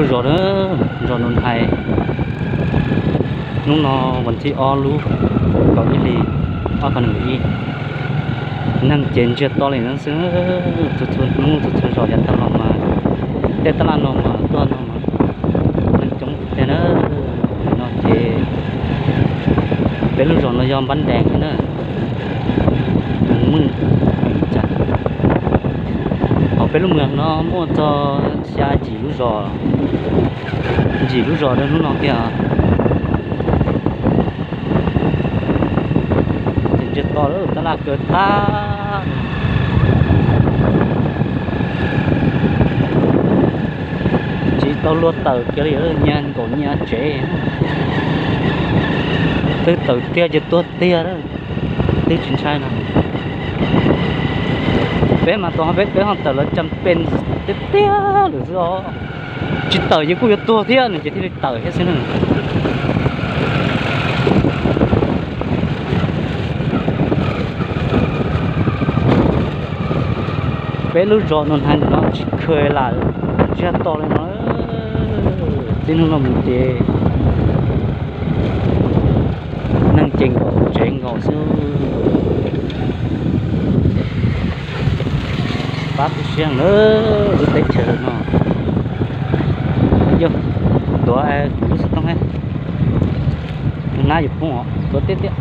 Zos, zos Nus Hais, hnub no vas thib ob lub kaum ib hlis ob phav nees nkaum ib, neeg ces ntsiag to li no xwb. Txhua txhua hnub txhua txhua zaus yav tag los mas tej tab laj no mas tuaj no mas neeg coob tiag na. No ces peb lub zos no yog npab dees na, Mws Mws, hauv peb lub moos no muaj txog xya yim lub zos, yim lub zos rau hnub no kiag. Ces ntsiag to lawm, tab laj kaw tag, tsis tau luag tawm kiag li, nyias nkaum nyias tsev, twb tawm tiag ces tuag tiag, twb tsis ntshai no. Peb mas tus ho peb, peb ho tawm los cam pes tiag tiag lawm xwb os. Tsis tawm ces kuj yuav tuag thiab no ces thiaj li tawm thiab xwb na. Peb lub zos no hais ntawm no tsis khaws lam ntsiag to li no. Txij hnub no mus ces neeg ces nkaum tsev nkaus xwb. Pab tu siab na, lub teb chaws no. Yog, tuav kuv lub xov tooj, nab yuav poob os, tuav tiag tiag.